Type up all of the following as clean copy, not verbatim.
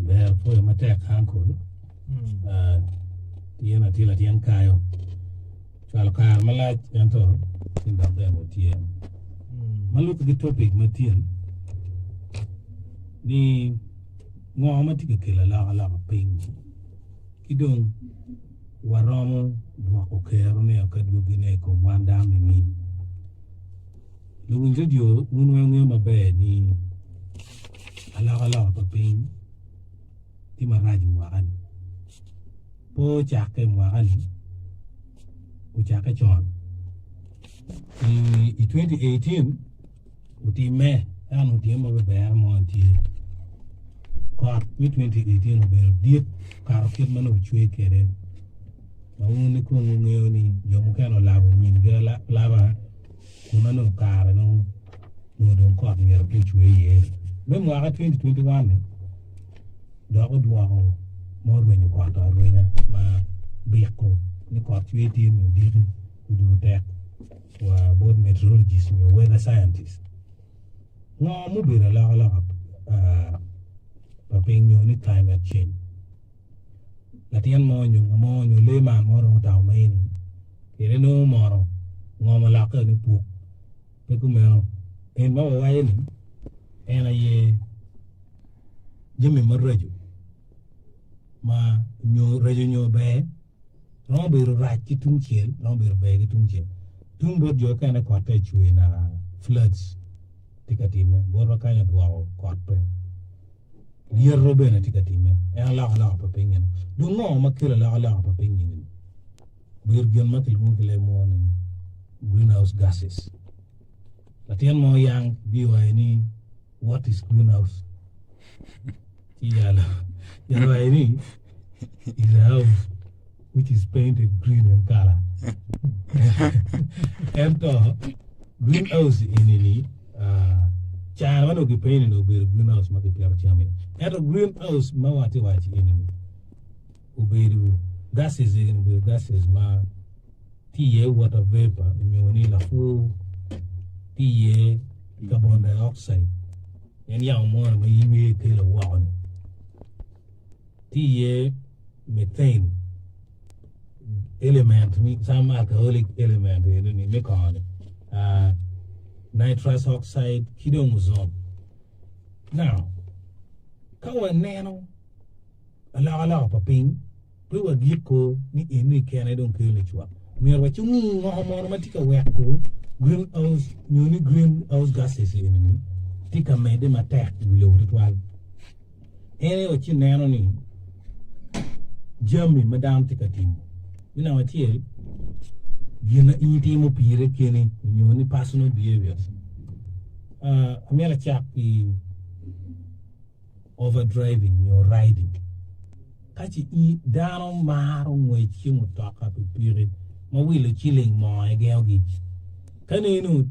Ber pwoyo matek uncle. Uh, tyen atye latin kayo. Cwalo kare malac ento cin dok bene watye. Ma lubbe ki topic ma tyen ni ngo ma tye ka kelo alokaloka piny ki dong waromo dwoko kerone ka dwogine i kom wan dano nining? Luwiny redio wun weng wungeyo maber ni alokaloka pa piny tye marac i mwaka-ni. Pe ocakke i mwaka-ni, ocakke con. I 2018 otimme ento otimme ma ber mo tye. Kot me 2018 obedo dit okato kit ma nongo ocwe kwede ma wun ni kong wungeyo ni jo mukene olabo nyimgi alaba kun ma nongo kare nongo nongo dong kot myero pe ocwe iye. Me mwaka 2021 ni dok odwoko ma orwenyo kot arwenya ma biko ni kot cwe tye nyo diki odugo tek wa bot meteorologist nyo weather scientist. Ngo mubedo alokaloka pa piny nyo ni climate change? Latin mo nyo nga mo nyo lee man mo romo tamo ma eni kede nongo mono ngom olokke ni puk pe kumeno en ma wawaco ni en aye jami maraco ma nyo raco nyo ber romo bedo rac ki tungcel romo bedo ber ki tungcel tung bot jo okene kotte cwer naka floods tye ka timme botwa kany odwoko kot pe. Lyeto bene tye ka timme. En alokaloka pa piny eno. Dong ngo ma kelo alokaloka pa piny eni? Obedo gin ma kilwongo ki leb munu ni greenhouse gases. Latin mo yang biwaco ni what is greenhouse? Ci yalo yalo waco ni is a house which is painted green in color. Ento greenhouse eni-ni caro ma nongo kipenyo ni obedo greenhouse ma kipito cam iye. Ento greenhouse ma watye waco eni-ni obedo gases eni obedo gases ma tye iye water vapor nyo ni lapur tye iye carbon dioxide en yamo moni ma ywe kelo woko-ni. Tye iye methane element some alcoholic element eni me kongo ni nitrous oxide ki dong ozone. Now ka waneno alokaloka pa piny pe wagiko ni eni kene dong kelo licwak myero wacung i ngo mono ma tye ka weko green house nyo ni green house gases eni ni tye ka medde matek i wi lobo tutwal. En aye waci neno ni jami ma dano tye ka timo me namba acel gin ma in itimo pire keni nyo ni personal behaviors amyero acak ki over driving nyo riding ka ci dano maro ngwec ki mutoka pikipiki ma wilo ciling moo aye gengogi ka neno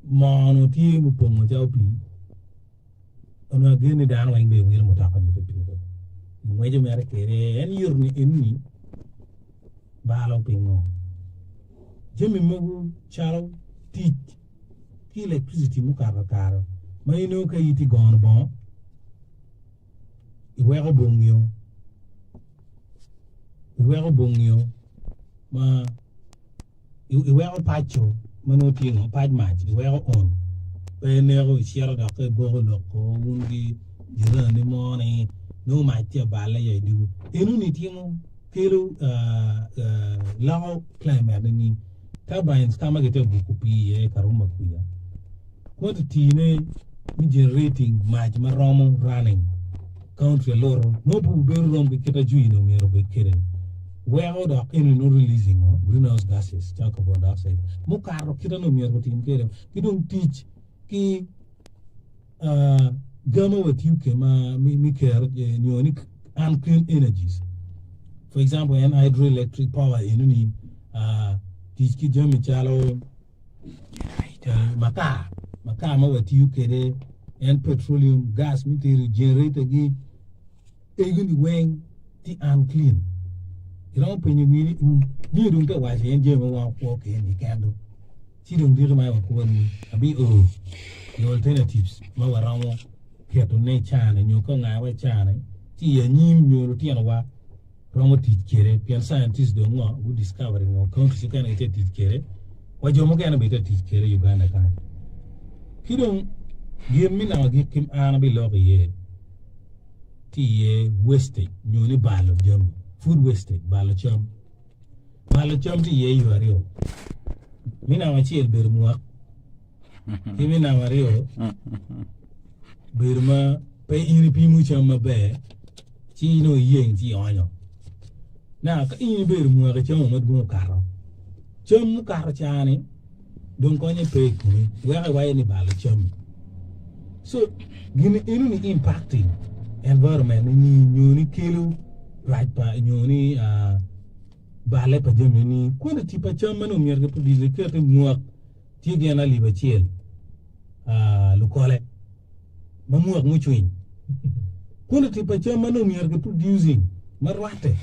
moo-nu tye mupongo calo pii Onongo ageno ni dano weng bene wilo mutoka nyo pikipiki. Ngweco mere kwede en yot ni eni balo pingo. Jami mogo calo tic ki electricity mukato akara ma inongo ka in itye gono bongo iweko bongio iweko bongio ma iweko paco ma nongo tye ngo pac mac iweko on pe ineko icito dok ka igwoko lok ko wun ki jirani mo ni nongo mac tye aballe ya idiko enoni timo kelo loko climate nining turbines ka ma gitye ka gwoko pii iye i Karuma kwica quantity ne me generating mac ma romo running country aluto nongo pe obedo rom ki kit ajwi ni omyero obed kwede ni weko dok eni nongo releasing o greenhouse gases calo carbon dioxide mukato kite ni omyero otim kwede ki dong tic ki gama watiyo kwede ma me kero nyo ni unclean energies for example en hydroelectric power eno ni tic ki jami calo Makar, makar ma watiyo kwede en petroleum gas me tedo generator gi egi ni weng tye unclean. Iromo penyo wii ni ni dong te waco en jami ma wan wakwo kwede ni kendo ci dong diki ma wakwo ni abi o i alternatives ma waromo keto ne icane nyo ka ongawa icane. Ci i anyim nyo lutinowa romo tic kwede pien scientist dong ngo gu discovery ngo countries mukene gitye tic kwede wa jo mukene bene gitye tic kwede i Uganda kany. Ki dong gin me namba agikki an abiloko iye tye iye wastage nyo ni balo jami food wastage balo cam. Balo cam tye iye yo aryo me namba acel bedo mwak ki me namba aryo bedo ma pe in ipimo cam maber ci nongo iyeng ci ionyo. Now ka in ibedo mwaka cam madwong okato, cam mukato ca-ni dong konye pe i komi weko iwaco ni balo cammi. So gin eno ni impacting environment ni nyo ni kelo rac pa nyo ni uh, balle pa jami ni quantity pa cam ma nongo myero ki produce iket i mwak tye gin alip acel uh, lukole. ma mwak mucwiny. Quantity pa cam ma nongo myero ki producing ma rwatte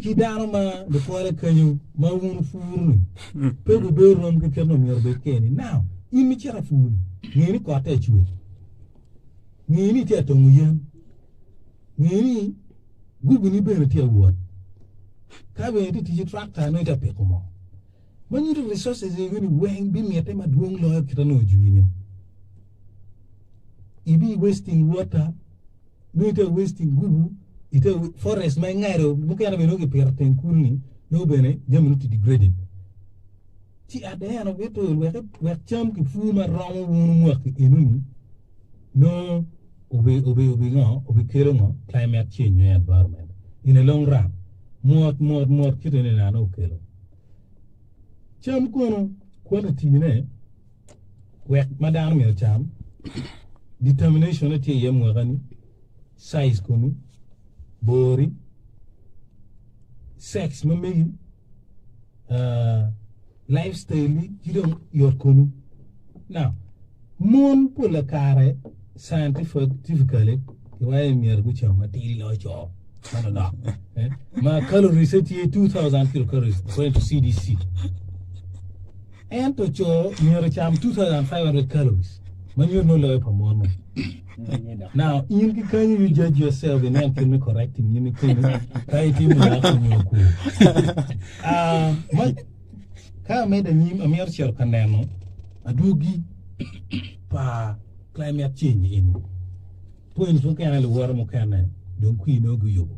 ki dano ma lukole kenyo ma wun wupuro ni pe gubedo rom ki kit ma myero obed keni. Now, in ma icito apur ni, nge ni kotte ecwe, nge ni itye atongo yen, nge ni guguni bene tye awot, ka bene itye tic ki tractor nongo itye apiko moo. Ma nyuto resources ego ni weng bimitte madwong loyo kit anongo jwinyo. Ibi wasting water, nongo ite wasting gubu, ite forest ma ingado mukene bene nongo kipito teng kul ni nongo bene jami nongo tye degraded. Ci at the end of it all wek wek cam kipur ma romo wunu mwaki enoni nongo obi obi obi ngo obi kelo ngo climate change nyo environment in a long run mot mot mot kite ni nano okelo. Cam kono quantity-ne wek ma dano myero ocam, determination-ne tye iye mwakani, size komi, bori, sex ma megi, uh, lifestyle-li ki dong yot komi. Now, Mon pola kare scientifically kiwaco ni myero gucam matidi loyo co manonok ma calories tye 2000 kilocalories according to CDC. Ento co myero ocam 2500 calories ma nyuto ni oloyo pa mon-nu. Now in ki kanyo you judge yourself inen kit me correcting in kikomi ka itye mulak onyo kwo. Ah, ma Ka amedde anyim, amito cito ka neno adwogi pa climate change eni. Points mukene luwote mukene dong kwir nongo guyubo.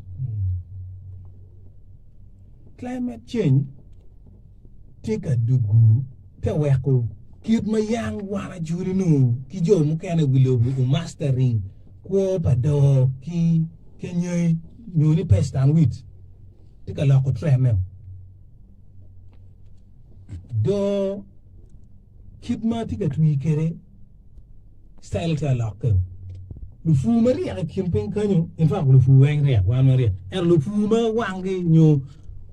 Climate change tye ka dugu te weko kit ma yang wan ajoli nongo ki jo mukene i wi lobo o mastering kwo pa doo ki anyai nyo ni pest and weeds tye ka loko trend-ne. Doo kit ma atye ka twi kwede citayil tye ka lokke. Lupur ma ryek i kin piny kenyo in fact lupur weng ryek wan waryek ento lupur ma wanggi nyo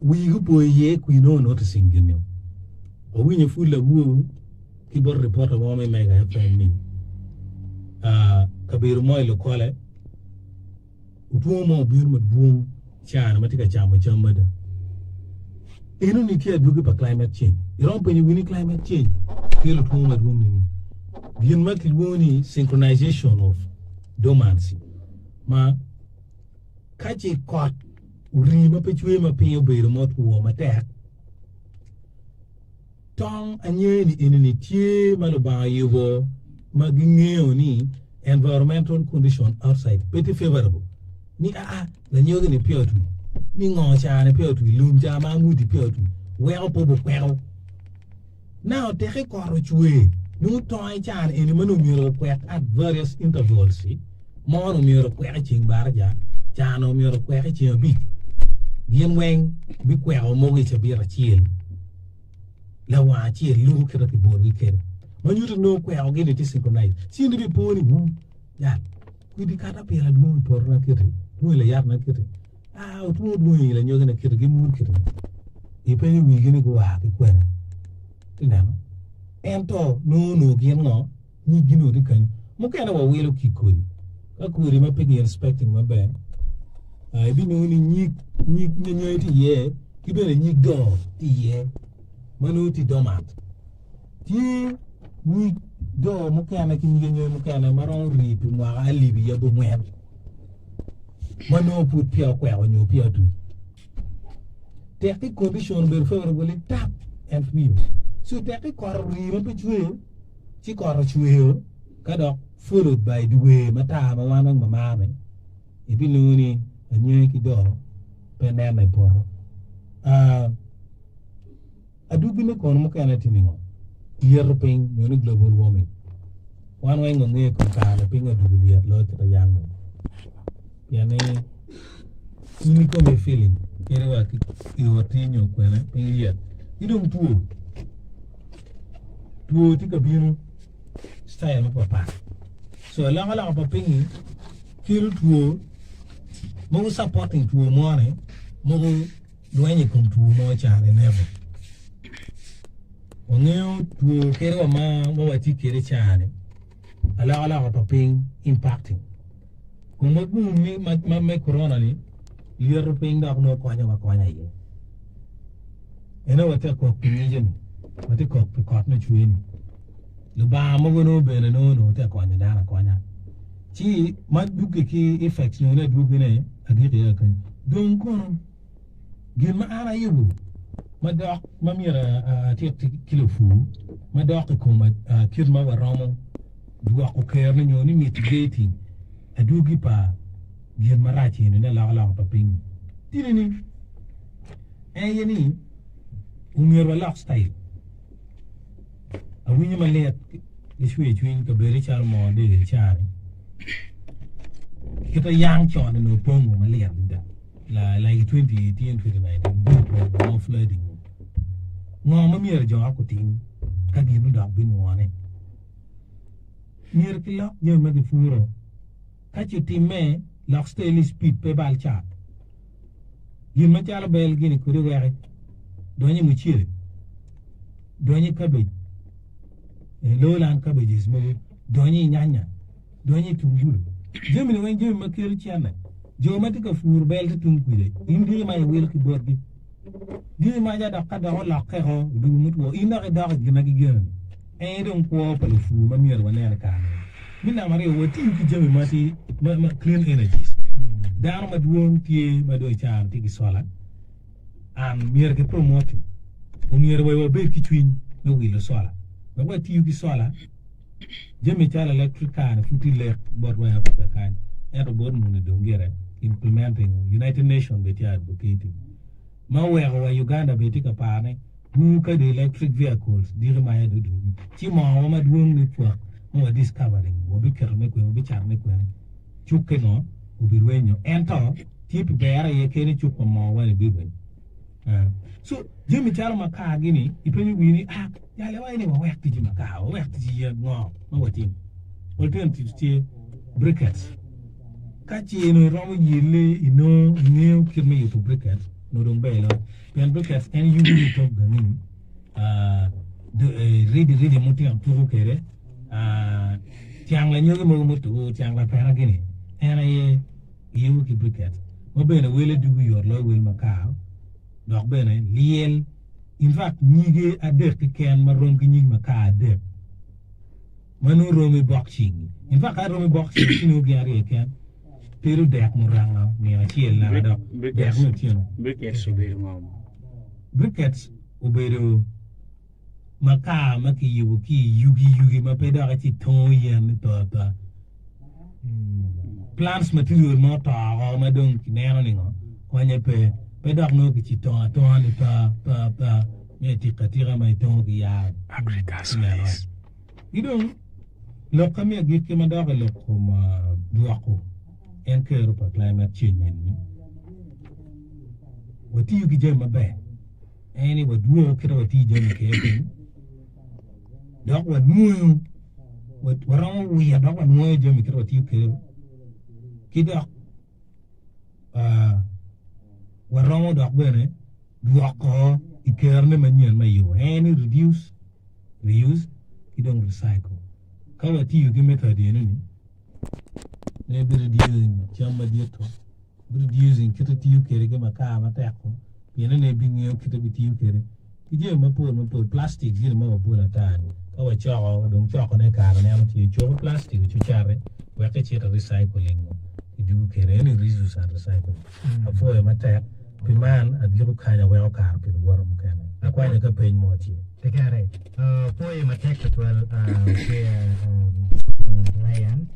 wigi opo iye kwir nongo noticing gin-ni awinyo pud lawor ki bot reporter mo me Mega FM ni kabedo mo i Lukole Otwongo mo obino madwong cana ma tye ka camo cam mada. Enoni tye adwogi pa climate change. Iromo penyo wini climate change kelo two madwong nini? Gin ma kilwongo ni synchronization of dormancy ma ka ce kot ori ma pe cwer ma piny obedo ma otwo matek Tong anyeni enini tye ma Lubanga oyubo ma gingeyo ni environmental condition outside pe tye favorable ni aa lanyogi ni peya otwi ni ngo ca ni peya otwi lum ca ma amuti peya otwi weko pe obukweko now teke kot ocwe nongo tonge ca ni eni ma nongo myero okwek at various intervals mono myero okwek i ceng baraja ca nongo myero okwek i ceng abic gin weng bikweko mogo i cabit acel. lawang acel lubo kit ma kibologi kwede ma nyuto ni nongo kwekogi ni tye synchronize ci in ibipo ni wu yat kwidi katapila dwong i potona kiti dwong i layatna kiti aa otwo dwong i lanyogina kiti gimur kiti ipenyo wigi ni gua ki kwene ineno ento nongo onongo gin ngo Nyiggi nongo tye kenyo. Mukene wawilo ki kodi. Ka kodi ma pe ki inspecting maber, ah, ibinongo ni nyig nyig nyonyo tye iye ki bene nyig doo tye iye ma nongo tye dormant. Tye nyig doo mukene ki nyig anyogi mukene ma romo rii pi mwaka alip i abongwen. ma nongo pud peya okweko nyo peya otwi. Tek ki condition obedo favorable litap en twio. So tek ki kot orii ma pe cwer ci kot ocwer ka dok followed by dwe matar ma wan weng wamaro-ni ibinongo ni anyangi ki doo pe nene i poto. Ah, Adwogine kono mukene tye ningo? Lyeto piny nyo ni global warming. Wan weng wangeyo kom kare piny odwogo lyet loyo kit ayango. Pien ni in ikomi feeling kadi wa ki i oti nyo kwene piny lyet. Ki dong two. Two tye ka bino style mapapat. So alokaloka pa pinyi kelo two mogo supporting two mo-ni mogo lweny i kom two mo calo ineko. Wangeyo two kadi wa ma watye kwede i caa-ni, alokaloka pa piny impacting. Kun ma boom me korona ni lyeto piny dok nongo konyowa akonya iye. Eno watye ka kok pi ngico-ni, watye ka kok pi kot me cwer-ni. Lubanga mogo nongo bene nongo onongo tye ka konyo dano akonya. Ci ma dugge ki effects nyo ni adwogine agik iye kany. Dong kono gin ma an ayubo ma dok ma myero atit ki lupur ma dok i kom kit ma waromo dwoko kerone nyo ni mitigating adwogi pa gin marac eni ni alokaloka pa piny-nyi tye ni en aye ni omyero walok citayil. Awinyo malit ki cwer cwiny kabedo calo moo del i caa-ni kite yang con onongo pongo malit adada like 2018 2019 obedo pongo ma flooding ngo ma myero jo gutim ka gin odok binwone myero kilok jami ma gipuro ka ci otimme lok stainless speed pe bal cat Gin macalo bel gini kodi weki donyo i mucele, donyo i kabej, lowland cabbages mogo, donyo i nyanya, donyo i tungulu. Jami-ni weng jami ma kelo cente. Jo ma tye ka puro bel tye tung kwija, in diki ma iwilo ki botgi. Diki maca dok ka dok olokke ko odugo mutwo, in dok idok i gin ma gigeno-ni. En aye dong kwo pa lupur ma myero wanen i kare-ni. Me namba aryo, watiyo ki jami ma tye ma clean energies. Dano madwong tye ma dong i caro tye ki solar and myero ki promote omyero wa wabed ki cwiny me wilo solar wek watiyo ki solar jami calo electric car ni pud tye lek botwa i Africa kany ento bot muni dong gire implementing United Nation bene tye advocating ma oweko wa Uganda bene tye ka paro ni Gu kadi electric vehicles diki ma aye dudunyi ci moo wa madwong ni pwak ma wa discovering wabiketo ne kwene wabicato ne kwene cukke ngo obirwenyo ento tye pi ber aye kene cuk pa moo wa ni birweny so jami calo makar gini ipenyo wii ni ah yale wa ni wawek tic i makar wawek tic i yen ngo ma watimo alternative tye briquettes ka ce onongo iromo yelle inongo ingeyo kit me yubo briquettes onongo dong ber loyo. Pien briquettes en yubo ni tok gangini ridi ridi mutino tuko kwede tyang lanyogi mogo mutur tyang lapena gini en aye iyubo ki briquettes ma bene wele dugo yot loyo wel makar dok bene lyel in fact nyige adek keken marom ki nyig makar adek ma nongo rom i bok cingi. In fact ka rom i bok cingi ci nongo gin aryo keken tedo dek muranga nino acel naka dok dek me otyeno. Briquettes obedo ngo? Briquettes obedo makar ma kiyubo ki i yugi yugi ma pe dok ci tongo yen ni to ata. Plants material ma oto oko ma dong kineno ni ngo konye pe pe dok nongo kici tongo atonga ni pa pa pa me atika atika ma itongo ki yat. Agriculturist. Ki dong, lokka me agikki ma dok i lok kom dwoko en kero pa climate change eni, watiyo ki jami maber, en ni wadwoko kite watiyo jami kede piny, dok wanwoyo, waromo wiyo dok wanwoyo jami kite watiyo kede, ki dok waromo dok bene dwoko i kerone manyen ma iyubo, en ni reduce reuse ki dong recycle. Ka watiyo ki method eno-ni, ne bi reducing cam madito, bi reducing kite tiyo kwede ki makar matek-ku, pien ne bingeyo kite bitiyo kwede ki jami mapol mapol, plastic gini ma mapol ata-ni ka wacoko dong cokone kare neno tye, coko plastic cucate wek icit i recycling-o. jugo kwede eni reuse and recycle. Apwoyo matek pi man agiko kany aweko kare pi luwota mukene. Akwanyo ka peny mo tye. Kakare, pwoyo matek tutwal Ryan.